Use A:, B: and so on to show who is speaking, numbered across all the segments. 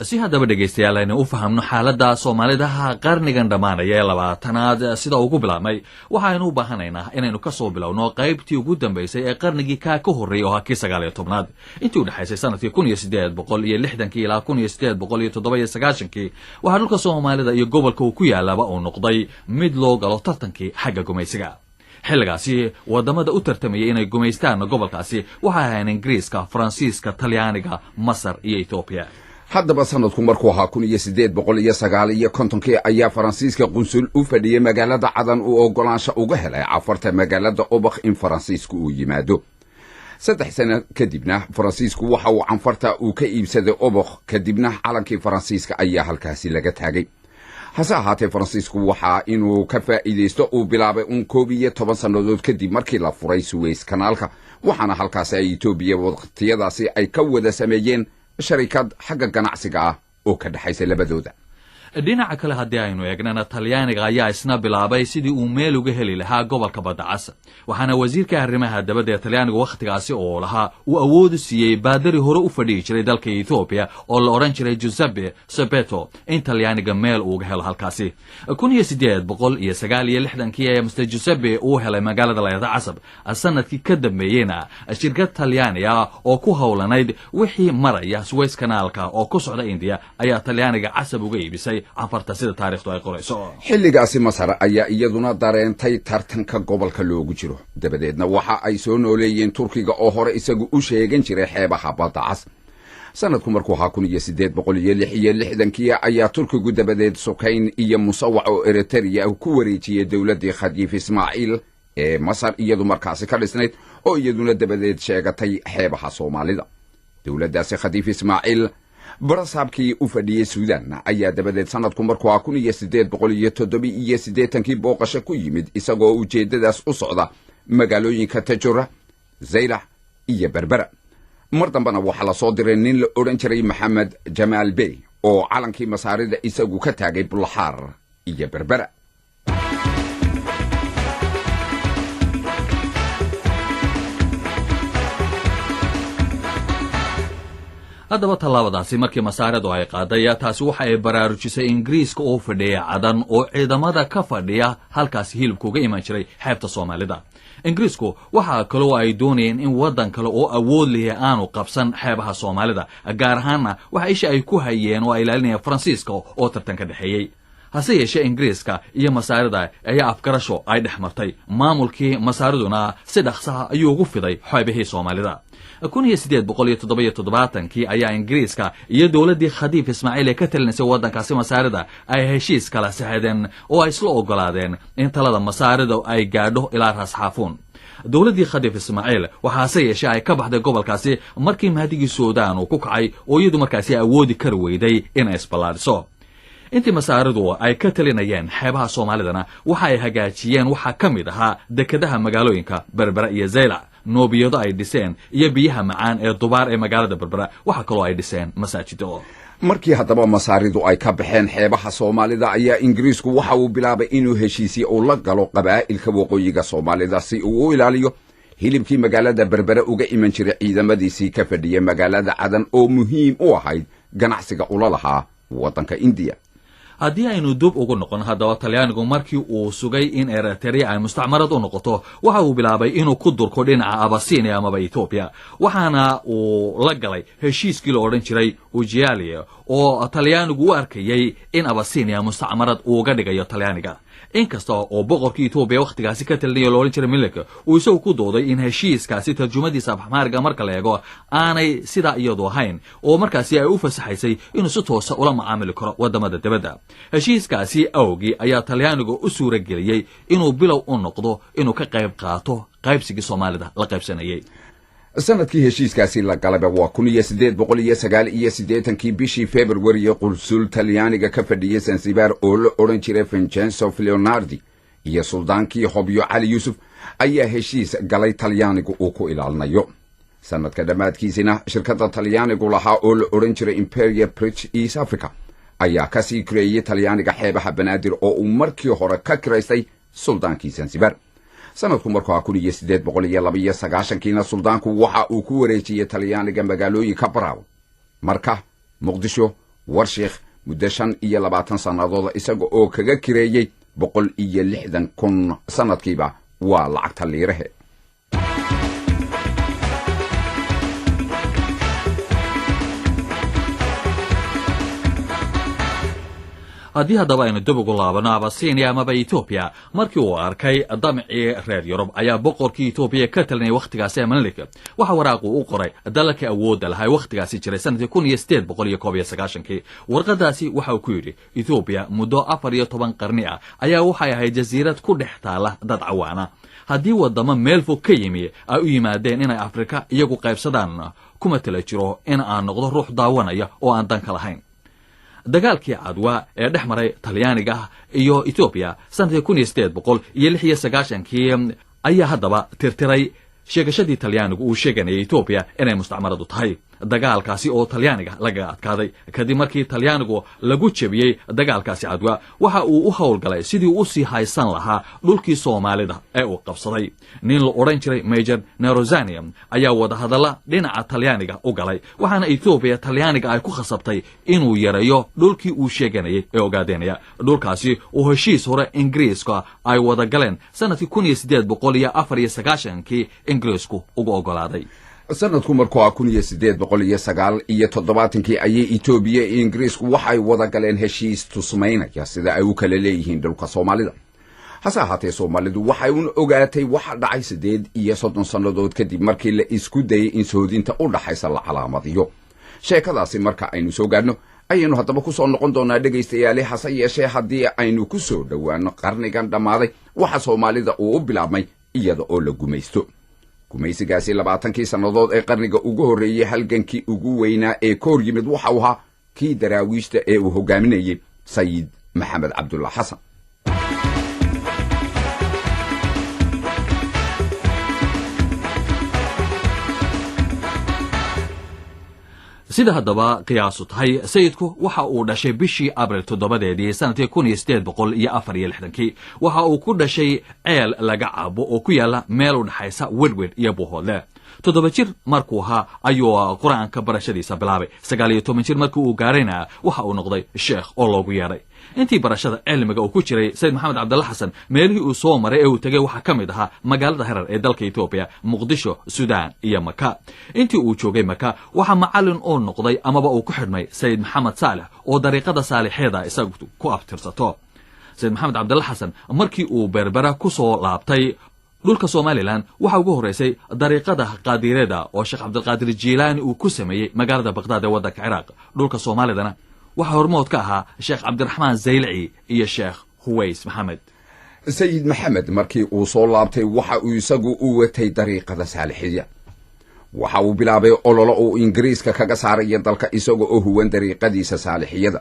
A: Si haddaba, dhegaystayaal, aynu u fahamno xaaladda Soomaalidaha qarnigan dhammaanaya ee 20aad sida ugu bilaabmay, waxaynu u baahanaynaa inaynu ka soo bilowno qaybtii ugu dambaysay ee qarnigii kaa ka horreeyey, oo ahaa kii 19aad. Intii u dhexaysay sanadkii 1860kii ilaa 1897kii, waxaa dhulka Soomaalida iyo gobolka uu ku yaalaba uu noqday mid loo galo tartankii xagga gumaysiga. Xilligaasi wadamada u tartamayay inay gumaystaan gobolkaasi waxay ahayn Ingiriiska, Faransiiska, Talyaaniga, Masar iyo Ethoobiya.
B: Haddaba sanadku markuu ahaa 1859kii ayaa Faransiiska qunsul u fadhiyey magaalada Cadan uu oggolaansho uga helay Cafarta magaalada Obakh in Faransiisku uu yimaado. 3 sano kadibna Faransiisku waxa uu Canfarta uu ka iibsaday Obokh. Kadibna calankii Faransiiska ayaa halkaasi laga taagay. Hase ahaatee, Faransiisku waxaa inuu ka faa'iidaysto uu bilaabay uun 11 sannadood kadib markii la furay Suweys Kanaalka, waxaana halkaasi ay Etoobiya waqtiyadaasi ay ka wada sameeyeen sharikad xagga ganacsiga ah oo ka dhexaysa labadooda.
A: Dhinaca kale haddii aynu eegnana, Talyaaniga ayaa isna bilaabay sidii uu meel uga heli lahaa gobolka Badda Cas, waxaana wasiirka arrimaha dabadda ee Talyaanigu wakhtigaasi oo lahaa uu awood u siiyey baadari hore u fadhiyi jiray dalka Ethoobiya oo la odhan jiray Giuseppe Sabeto in Talyaaniga meel uuga helo halkaasi. 1869kii ayaa Mister Giuseppe uu helay magaalada layada Casab. Sanadkii ka dambeeyeyna shirkad Talyaaniga oo ku howlanayd wixii maraya Suways Kanaalka oo ku socda Indiya ayaa Talyaaniga Casab uga iibisay Canfarta, sida taarikhdu ay qorayso.
B: Xilligaasi Masar ayaa iyaduna dareentay tartanka gobolka loogu jiro. Dabadeedna waxa ay soo nooleeyeen Turkiga oo hore isagu u sheegan jiray xeebaha Badda Cas. Sanadku markuu ahaa 1866kii ayaa Turkigu dabadeed Sukayn iyo Musawac oo Eritrea ku wareejiyey dowladdii Khadiif Ismaaciil ee Masar iyadu markaasi ka dhisnayd, oo iyaduna dabadeed sheegatay xeebaha Soomaalida. Dowladdaasi Khadiif Ismaaciil barasaabkii u fadhiyey Suudan ayaa dabadeed sanadku markuu ahaa 1887kii booqasho ku yimid, isagoo ujeeddadaas u socda magaalooyinka Tajura, Zaylac iyo Berbera. Mar dambena waxaa la soo diray nin la odhan jiray Maxamed Jamaal Bey oo calankii Masaarida isagu ka taagay Bulaxaar iyo Berbera.
A: Haddaba tallaabadaasi markii Masaaridu ay qaaday, taasi waxa ay baraarujisay Ingiriiska oo fadhiya Cadan oo ciidamada ka fadhiya halkaasi hilibka uga iman jiray xeebta Soomaalida. Ingiriisku waxaa kaloo ay doonayeen in waddan kale oo awood lihi aanu qabsan xeebaha Soomaalida, gaar ahaanna waxa isha ay ku hayeen oo ay ilaalinayeen Faransiiska oo tartan ka dhexeeyey. Hase yeeshee, Ingiriiska iyo Masaarida ayaa afgarasho ay dhex martay. Maamulkii Masaariduna si dhaqsaha ayuu ugu fiday xeebihii Soomaalida. 1877kii ayaa Ingiriiska iyo dowladdii Khadiif Ismaaciil ee ka talinaysay waddankaasi Masaarida ay heshiis kala saxedeen oo ay isla ogolaadeen in talada Masaarida ay gaadho ilaa Raas Xaafuun. Dowladdii Khadiif Ismaaciil waxaase yeeshee ay ka baxday gobolkaasi markii Mahdigii Suudaan uu ku kacay, oo iyadu markaasi awoodi kari weyday inay isballaadhiso. Intii Masaaridu ay ka talinayeen xeebaha Soomaalidana waxa ay hagaajiyeen waxaa ka mid ahaa dekedaha magaalooyinka Berbera iyo Zaylac, noobiyado ay dhiseen iyo biyaha macaan ee Dubaar ee magaalada Berbera. Waxaa kaloo ay dhiseen masaajido.
B: Markii haddaba Masaaridu ay ka baxeen xeebaha Soomaalida ayaa Ingiriisku waxa uu bilaabay inuu heshiisye uu la galo qabaa'ilka waqooyiga Soomaalida si uu u ilaaliyo hilibkii magaalada Berbere uga iman jiray ciidamadiisii ka fadhiya magaalada Cadan, oo muhiim u ahayd ganacsiga ula lahaa waddanka Indiya.
A: Haddii aynu dub ugu noqon haddaba, Talyaanigu markii uu sugay in Eritrea ay mustacmarad u noqoto, waxa uu bilaabay inuu ku durko dhinaca Abasinia amaba Etoobiya, waxaana uu la galay heshiiskii la odhan jiray Ujialia, oo Talyaanigu u arkayey in Abasinia mustacmarad uuga dhigayo Talyaaniga, inkasta oo boqorkii Etoobiya wakhtigaasi ka talinaya la odhan jiray Milik uu isagu ku dooday in heshiiskaasi tarjumadiisa Afxmaariga marka la eego aanay sidaa iyadu ahayn, oo markaasi ay u fasaxaysay inuu si toosa ula macaamili karo wadamada dibadda. Heshiiskaasi awgii ayaa Talyaanigu u suura geliyey inuu bilow u noqdo inuu ka qayb qaato qaybsigii Soomaalida la qaybsanayay.
B: Sanadkii heshiiskaasi la galaba waa 1889kii. Bishii Februariye qunsul Talyaaniga ka fadhiyey Sansibar oo la odhan jiray Vincenzo Leonardi iyo suldaankii Hobyo Cali Yuusuf ayaa heshiis galay Talyaanigu uu ku ilaalinayo. Sanadka dhammaadkiisina shirkadda Talyaanigu lahaa oo la odhan jiray Imperial British East Africa ayaa kasii kireeyey Talyaaniga xeebaha Banaadir, oo uu markii hore ka kiraystay suldaankii Sansibar. Sanadku markuu ahaa 1892kiina suldaanku waxa uu ku wareejiyey Talyaaniga magaalooyinka Baraawe, Marka, Muqdisho, Warshiikh muddo 25 sannadooda, isaga oo kaga kireeyey 160,000 sannadkiiba, waa lacagta liirahe.
A: Haddii haddaba aynu dib ugu laabano Abasinia amaba Etoobiya, markii uu arkay damcii reer Yurub ayaa boqorkii Etoobiya ka talinayay wakhtigaasi Amanilik waxa waraaqu u qoray dalalka awoodda lahaa wakhtigaasi jiray sanadkii 1891-kii. Warqadaasi waxa uu ku yidhi: Etoobiya muddo 14 qarni ah ayaa waxay ahayd jasiirad ku dhex taala dad cawaana. Haddii wadamo meel fog ka yimi ay u yimaadeen inay Afrika iyagu qaybsadaan, kuma tala jiro in aan noqdo ruux daawanaya oo aan danka lahayn. Dagaalkii Cadwa ee dhex maray Talyaaniga iyo Etoobiya sanadkii 1896-kii ayaa haddaba tirtiray sheegashadii Talyaanigu uu sheeganayay Etoobiya inay mustacmaradu tahay. Dagaalkaasi oo Talyaaniga lagaga adkaaday kadib markii Talyaanigu lagu jebiyey dagaalkaasi Cadwa, waxa uu u howlgalay sidii u sii haysan lahaa dhulkii Soomaalida ee uu qabsaday. Nin la odhan jiray Major Nerozania ayaa wadahadalla dhinaca Talyaaniga u galay, waxaana Etoobiya Talyaaniga ay ku khasabtay inuu yareeyo dhulkii uu sheeganayay ee ogaadenaya, dhulkaasi oo heshiis hore Ingiriiska ay wada galeen sanadkii 1894-kii Ingiriisku uga ogolaaday.
B: Sanadku markuu ah 1879-kii ayay Etoobiya iyo Ingiriisku waxay wada galeen heshiis tusmaynaya sida ay u kala leeyihiin dhulka Soomaalida. Hase ahaatee, Soomaalidu waxay un ogaatay waxa dhacay 38 sannadood kadib, markii la isku dayey in soodinta u dhaxaysa la calaamadiyo. Sheekadaasi marka aynu soo gaadhno ayaynu haddaba ku soo noqon doonaa, dhegaystayaali. Hase yeeshee, haddii aynu ku soo dhowaano qarnigan dhammaaday, waxa Soomaalida uu u bilaabmay iyada oo la gumaysto. Gumaysigaasi 20-kii sannadood ee qarniga ugu horreeyey, halgankii ugu weynaa ee ka hor yimid waxa uu ahaa kii Daraawiishta ee uu hogaaminayey Sayid Maxamed Cabdulla Xasan.
A: Sida haddaba qiyaasu tahay, sayidku waxa uu dhashay bishii Abril 7-deedii sanadkii 1864-kii. Waxa uu ku dhashay ceel laga cabo oo ku yaala meel u dhexaysa Wedwed iyo Buuhoodle. 7 jir markuu ahaa ayuu Qur-aanka barashadiisa bilaabay. 19 jir markii uu gaarayna waxa uu noqday sheekh oo loogu yeedhay. Intii barashada cilmiga uu ku jiray Sayid Maxamed Cabdalla Xasan, meelihii uu soo maray ee uu tegey waxaa ka mid ahaa magaalada Herar ee dalka Etoobiya, Muqdisho, Suudaan iyo Maka. Intii uu joogay Maka waxaa macallin uu noqday amaba uu ku xidhmay Sayid Maxamed Saalex oo dariiqada Saalixeeda isagu ku abtirsato. Sayid Maxamed Cabdalla Xasan markii uu Berbera ku soo laabtay dhulka Somalilan, waxaa ugu horreysay dariiqada Qaadireeda oo Sheekh Cabdilqaadir Jiilaani uu ku sameeyey magaalada Baqhdaad ee waddanka Ciraaq. Dhulka Soomaalidana waxaa hormood ka ahaa Sheekh Cabdiraxmaan Zaylci iyo Sheekh Huways Maxamed.
B: Sayid Maxamed markii uu soo laabtay waxa uu isagu u watay dariiqada Saalixiya. Waxa uu bilaabay ololo uu Ingiriiska kaga saaraya dalka, isaga oo huwan dariiqadiisa Saalixiyada.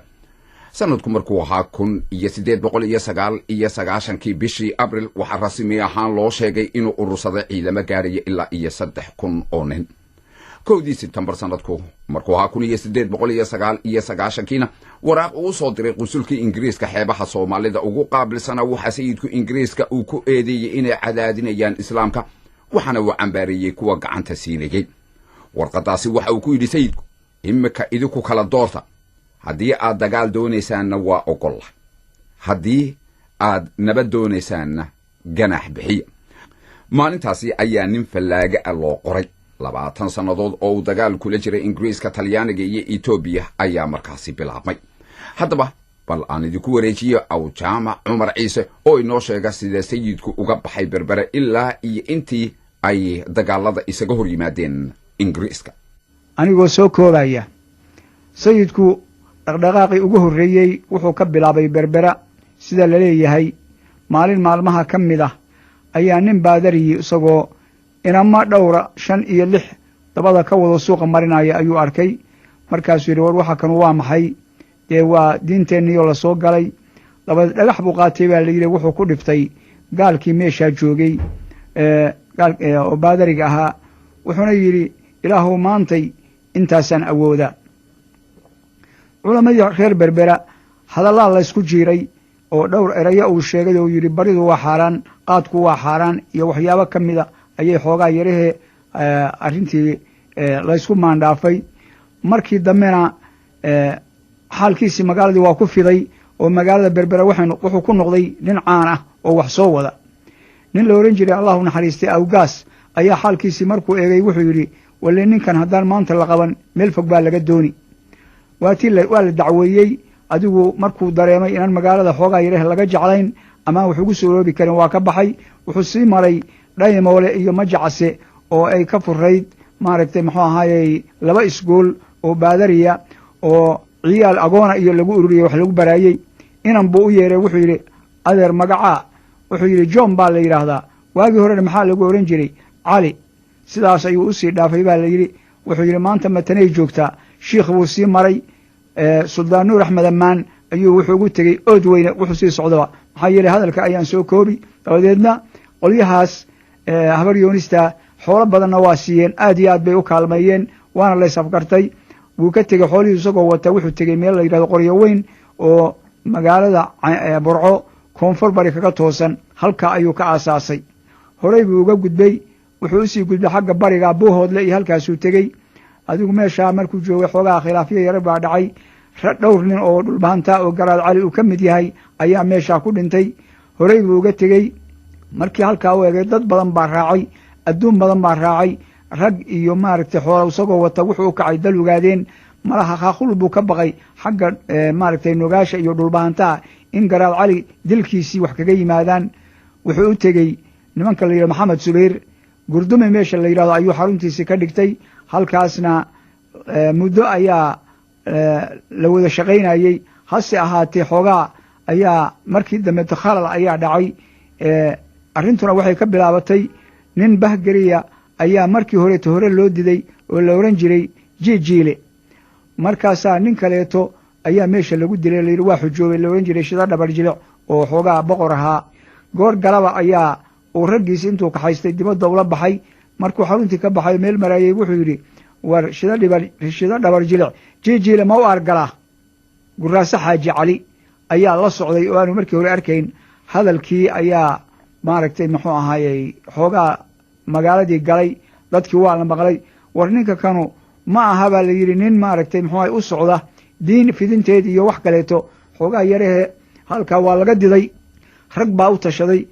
B: Sanadku markuu ahaa 1899-kii bishii Abril, waxaa rasmi ahaan loo sheegay inuu urursaday ciidamo gaaraya ilaa iyo 3000 oo nin. 1-dii Sebtembar sanadku markuu ahaa 1899-kiina, waraaq uu soo diray qunsulkii Ingiriiska xeebaha Soomaalida ugu qaabilsanaa, waxaa sayidku Ingiriiska uu ku eedeeyey inay cadaadinayaan Islaamka, waxaana uu cambaareeyey kuwa gacanta siinayey. Warqadaasi waxa uu ku yidhi sayidku: "Imika idinku kala doorta. Haddii aad dagaal doonaysaanna waa ogolla, haddii aad nabad doonaysaanna ganaax bixiya." Maalintaasi ayaa nin fallaaga ah loo qoray. 20 sannadood oo uu dagaal kula jiray Ingiriiska, Talyaaniga iyo Etoobiya ayaa markaasi bilaabmay. Haddaba bal aan idinku wareejiyo Aw Jaamac Cumar Ciise oo inoo sheega sida sayidku uga baxay Berbere ilaa iyo intii ay dagaalada isaga hor yimaadeen Ingiriiska.
C: Anigoo soo koobaya, sayidku dhaqdhaqaaqii ugu horreeyey wuxuu ka bilaabay Berbera. Sida la leeyahay, maalin maalmaha ka mid ah ayaa nin baadariyi isagoo inama dhowra, shan iyo lix, dabada ka wado suuqa marinaya ayuu arkay. Markaasuu yidhi: "War, waxa kanu waa maxay?" Dee waa diinteenniiyoo lasoo galay. Dabadeed dhagax buu qaatay baa la yidhi, wuxuu ku dhiftay gaalkii meeshaa joogay oo baadariga ahaa, wuxuuna yidhi: "Ilaahuw, maantay intaasaan awooda." Culammadii reer Berbera hadallaa laysku jiiray oo dhowr erayo uu sheegay oo yidhi baridu waa xaaraan, qaadku waa xaaraan iyo waxyaabo ka mida ayay xoogaa yarahee arrintii laysku maandhaafay. Markii dambena Xaalkiisii magaaladii waa ku fiday oo magaalada Berbera wuxuu ku noqday nin caan ah oo wax soo wada. Nin la ohan jiray, Allahu naxariistay, Awgaas ayaa xaalkiisii markuu eegay wuxuu yidhi: "Walle ninkan haddaan maanta la qaban, meel fog baa laga dooni." Waatii waa la dacweeyey. Adigu markuu dareemay inaan magaalada xoogaa yareh laga jeclayn amaan wax ugu soo roobi karin, waa ka baxay. Wuxuu sii maray Dhaymoole iyo Majacase oo ay ka furayd, maaragtay, muxuu ahaayey, laba iskuol oo baadariya oo ciyaal agoona iyo lagu ururiyey, wax lagu baraayey. Inan buu u yeeray. Wuxuu yidhi: "Adeer, magacaa?" Wuxuu yidhi: "John baa la yidhaahdaa." "Waagii horena maxaa lagu ohan jiray?" "Cali." Sidaas ayuu usii dhaafay baa la yidhi. Wuxuu yidhi: "Maanta matanay joogtaa." Shiikh buu sii maray. Suldaan Nuur Axmed Ammaan ayuu wuxuu ugu tegey Ood Weyne. Wuxuu sii socdaba, maxaa yeeley hadalka ayaan soo koobi. Dabadeedna qolyahaas Habar Yoonista xoolo badanna waa siiyeen, aad iyo aad bay u kaalmeeyeen, waana la ysafgartay. Wuu ka tegey xoolihii isagoo wata. Wuxuu tegey meel la yidhahdo Qoryo Weyn oo magaalada Burco koonfur bari kaga toosan. Halkaa ayuu ka aasaasay. Horey buu uga gudbay. Wuxuu usii gudbay xagga bariga, Buuhoodle iyo halkaasuu tegey. Adigu meeshaa markuu joogay xoogaha khilaafyo yara baa dhacay. Dhowr nin oo Dhulbahanta oo Garaad Cali uu ka mid yahay ayaa meeshaa ku dhintay. Horey buu uga tegey. Markii halkaa u egay, dad badan baa raacay, adduun badan baa raacay, rag iyo, maaragtay, xoola isagoo wata wuxuu u kacay dal Ogaadeen. Malaha Khaakhul buu ka baqay xagga, maaragtay, Nogaasha iyo Dhulbahantaha in Garaad Cali dilkiisii wax kaga yimaadaan. Wuxuu u tegey nimanka la yidhahdo Maxamed Subayr. Gurdume meesha la yidhahdo ayuu xaruntiisii ka dhigtay. Halkaasna muddo ayaa la wada shaqaynayey. Hase ahaatee xoogaa ayaa markii dambe khalal ayaa dhacay. Arrintuna waxay ka bilaabatay nin Bahgeriya ayaa markii horeeto hore loo diday oo la ohan jiray Jiijiile. Markaasaa nin kaleeto ayaa meesha lagu dilay, layidhi waa xujoobay, la ohan jiray Shida Dhabar Jilic oo xoogaa boqor ahaa. Goor galaba ayaa uu raggiisi intuu kaxaystay dibadda ula baxay. Markuu xaruntii ka baxay, meel maraayey, wuxuu yidhi: "War Shida Dhabar Jilic Jiijiile ma u argalaa?" Guraase Xaaji Cali ayaa la socday oo aanu markii hore arkayn. Hadalkii ayaa, maaragtay, muxuu ahaayey, xoogaa magaaladii galay. Dadkii waa la maqlay. "War ninka kanu ma aha," baa la yidhi, "nin, maaragtay, muxuu ahay, u socda diin fidinteed iyo wax kaleeto." Xoogaa yarahee halkaa waa laga diday. Rag baa u tashaday.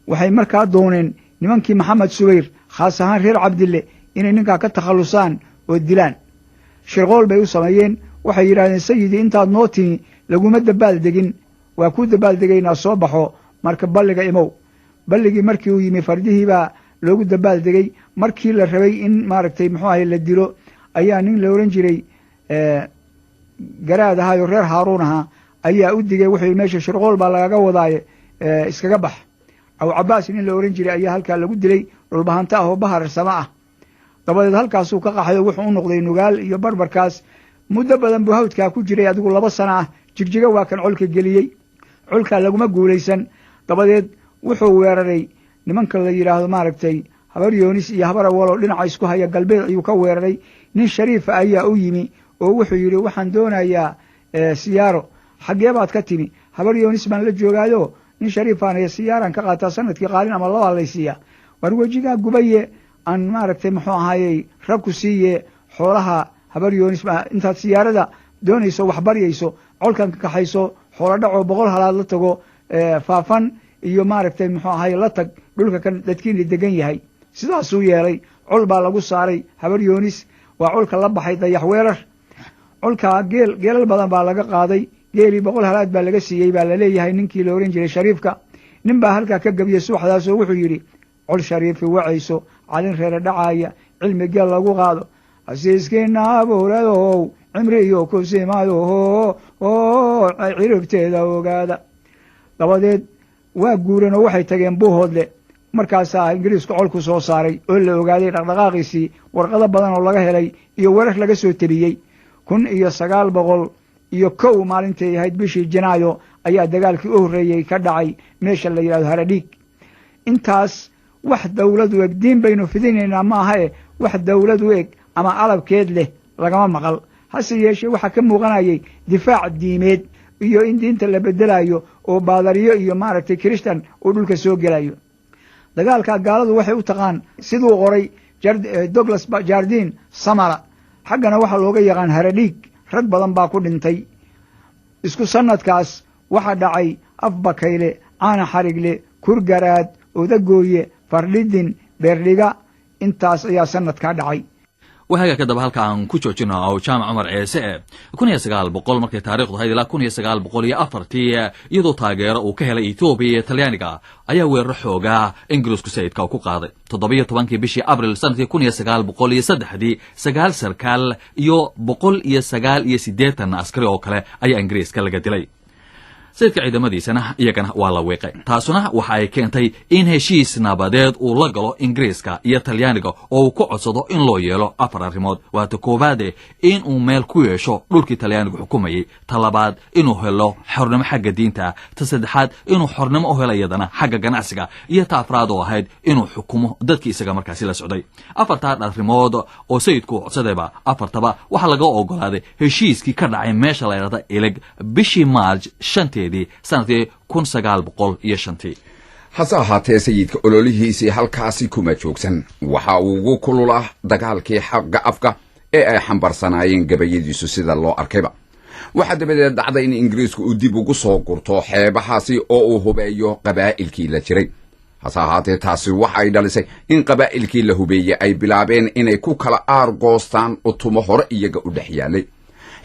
C: Waxay markaa dooneen nimankii Maxamed Subayr, khaas ahaan reer Cabdille, inay ninkaa ka takhallusaan oo dilaan. Shirqool bay u sameeyeen. Waxay yidhahdeen: "Sayidii, intaad noo timi laguma dabaal degin, waa kuu dabaaldegaynaa, soo baxo marka balliga imow." Balligii markii uu yimi, fardihii baa loogu dabaal degay. Markii la rabay in, maaragtay, muxuu ahay, la dilo, ayaa nin la ohan jiray Garaad ahaayoo reer Haaruun ahaa ayaa u digay. Wuxuu yidhi: "Meesha shirqool baa lagaga wadaaye, iskaga bax." Aw Cabaas nin la ohan jiray ayaa halkaa lagu dilay, Dhulbahanto ah oo Baharsamo ah. Dabadeed halkaasuu ka qaxay oo wuxuu u noqday Nugaal iyo barbarkaas. Muddo badan buu hawdkaa ku jiray, adigu 2 sano ah. Jigjiga waa kan colka geliyey. Colkaa laguma guulaysan. Dabadeed wuxuu weeraray nimanka la yidhaahdo, maaragtay, Habar Yoonis iyo Habar Awal oo dhinaca isku haya. Galbeed ayuu ka weeraray. Nin shariifa ayaa u yimi oo wuxuu yidhi: "Waxaan doonayaa siyaaro." "Xaggee baad ka timi?" "Habar Yoonis baan la joogaayo, nin shariifaan siyaaraan ka qaataa, sanadkii qaalin ama labaa laysiiyaa." "War wejigaa gubaye, aan, maaragtay, muxuu ahaayey, rag ku siiye xoolaha Habar Yoonis. Intaad siyaarada doonayso, wax baryayso, colkan ka kaxayso, xoolo dhacoo 100 halaad la tago Faafan iyo, maaragtay, muxuu ahaye, la tag dhulka kan dadkiina degan yahay." Sidaasuu yeelay. Col baa lagu saaray Habar Yoonis. Waa colka la baxay Dayax Weerar. Colkaa geel, geelal badan baa laga qaaday. Geelii 100 halaad baa laga siiyey baa laleeyahay ninkii la ohan jiray shariifka. Nin baa halkaa ka gebiyey subaxdaasoo wuxuu yidhi: "Col shariifi wacayso, calin reere dhacaaya, cilmi geel lagu qaado, xasiiskiina abuuradow, cimri iyo kusimayo ciribteeda ogaada." Dabadeed waa guureen oo waxay tageen Buuhoodle. Markaasaa Ingiriisku colku soo saaray oo la ogaaday dhaqdhaqaaqiisii, warqado badan oo laga helay iyo warar laga soo teliyey. 1901 maalintay ahayd bishii Janaayo ayaa dagaalkii u horreeyey ka dhacay meesha la yidhahdo Haradhiig. Intaas wax dowlad u eg, diin baynu fidinaynaa ma aha e, wax dowlad u eg ama alabkeed leh lagama maqal. Hase yeeshee waxaa ka muuqanayay difaac diimeed iyo in diinta la bedelayo oo baadariyo iyo, maaragtay, kirishtan uu dhulka soo gelayo. Dagaalka gaaladu waxay u taqaan, siduu qoray Douglas Jardin, Samara. Xaggana waxaa looga yaqaan Haradhiig. Rag badan baa ku dhintay. Isku sannadkaas waxaa dhacay Afbakayle, Caana Xarigle, Kurgaraad, Odagooye, Fardhidin, Beerdhiga. Intaas ayaa sanadkaa dhacay.
A: Wahaga kadaba halka aan ku joojino aw Jaamac Cumar Ceese e 1900 markay taarikhdu ahayd ilaa 1904-tii, iyadoo taageero uu ka helay Etoobiya iyo Talyaaniga, ayaa weeraro xoogaa Ingiriisku sayidka uu ku qaaday. 17-kii bishii Abril sanadkii 1903-dii, sagaal sarkaal iyo 189 askari oo kale ayaa Ingiriiska laga dilay. Sayidka ciidamadiisana iyagana waa la wiiqay. Taasuna waxa ay keentay in heshiis nabadeed uu la galo Ingiriiska iyo Talyaaniga oo uu ku codsado in loo yeelo afar arrimood. Waata koowaade, in uu meel ku yeesho dhulkii Talyaanigu xukumayey; ta labaad, inuu helo xornimo xagga diinta; ta saddexaad, inuu xornimo u helo iyadana xagga ganacsiga; iyo ta afraad oo ahayd inuu xukumo dadkii isaga markaasi la socday. Afartaa arrimood oo sayidku uu codsadayba, afartaba waxaa laga ogolaaday heshiiskii ka dhacay meesha la yidhahda Ilig bishii Maarj 5-teedii sanadkii 1905-tii.
B: Hase ahaatee, sayidka ololihiisii halkaasi kuma joogsan. Waxa uu ugu kululaa dagaalkii xagga afka ee ay xambarsanaayeen gabayadiisu. Sida loo arkayba, waxaa dabadeed dhacday in Ingiriisku uu dib ugu soo gurto xeebahaasi oo uu hubeeyo qabaa'ilkii la jiray. Hase ahaatee, taasi waxa ay dhalisay in qabaa'ilkii la hubeeyey ay bilaabeen inay ku kala aargoostaan utumo hore iyaga u dhex yaalay.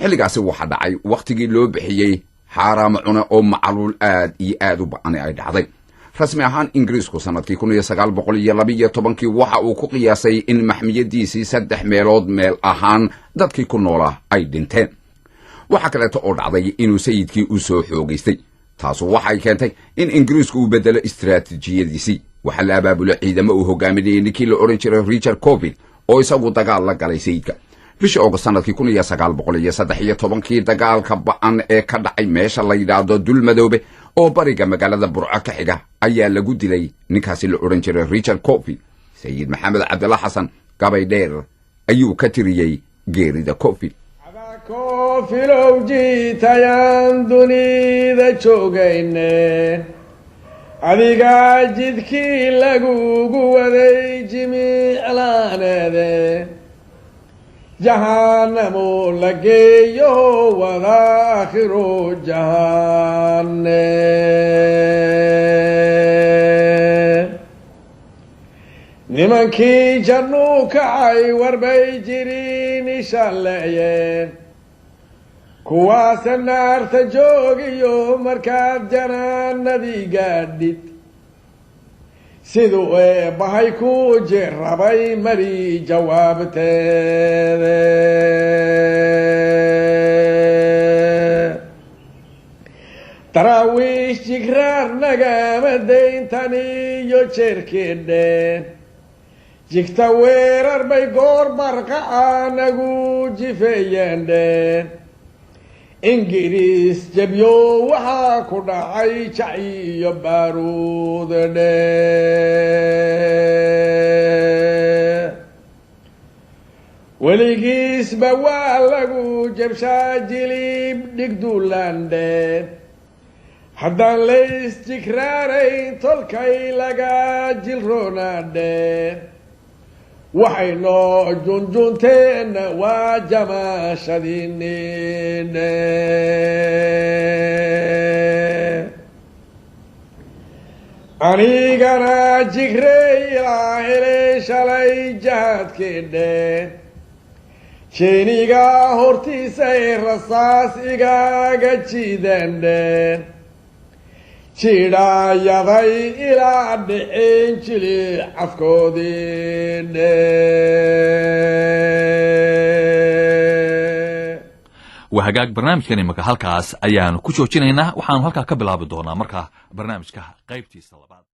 B: Xilligaasi waxaa dhacay wakhtigii loo bixiyey xaaraamo cune oo macaluul aad iyo aad u ba'ani ay dhacday. Rasmi ahaan, Ingiriisku sanadkii 1912-kii waxa uu ku qiyaasay in maxmiyadiisii saddex meelood meel ahaan dadkii ku noolaa ay dhinteen. Waxaa kaleeto oo dhacday inuu sayidkii u soo xoogaystay. Taasu waxay keentay in Ingiriisku uu bedelo istaraatiijiyadiisii. Waxaa la abaabulay ciidamo uu hogaaminayay ninkii la odhan jiray Richard Corfield oo isagu dagaal la galay sayidka. Bishii Ogost sanadkii 1913-kii, dagaalka ba'an ee ka dhacay meesha la yidhaahdo Dulmadoobe oo bariga magaalada Burco ka xiga ayaa lagu dilay ninkaasi la odhan jiray Richard Corfield. Sayid Maxamed Cabdilla Xasan gabay dheer ayuu ka tiriyey geerida Corfield.
D: Koofilow jiitayaan dunida joogayne, adigaa jidkii lagugu waday jimiclaaneede, jahanamo la geeyo wada akhiro jahane. Nimankii jannuu kacay warbay jirin ishalleeyeen, kuwaase naarta joogiyo markaad janaanadii gaadhid, siduu eebbahay ku jirrabay mari jawaabteede. Daraawiish jigraar nagama dayntan iyo jeerkeedhe, jigta weerar bay goor barqaca nagu jifeeyeendhe. Ingiriis jebyo waxaa ku dhacay jac iyo baaruud dhe. Weligiisba waa lagu jabshaa jilib dhigduulandhe, haddaan lays jigraarayn tolkay laga jilroonaadhe. Waxay noo junjunteenna waa jamaashadiinidhe. Anigana jigrey ilaa helay shalay jahaadkeedhe, jeeniga hortiisay rasaas igaaga jiidendhe, jidhaayaday ilaa dhicin jili cafkoodii dhe.
A: Waa hagaag, barnaamijkan imika halkaas ayaanu ku joojinaynaa. Waxaanu halkaa ka bilaabi doonaa markaa barnaamijka qaybtiisa labaad.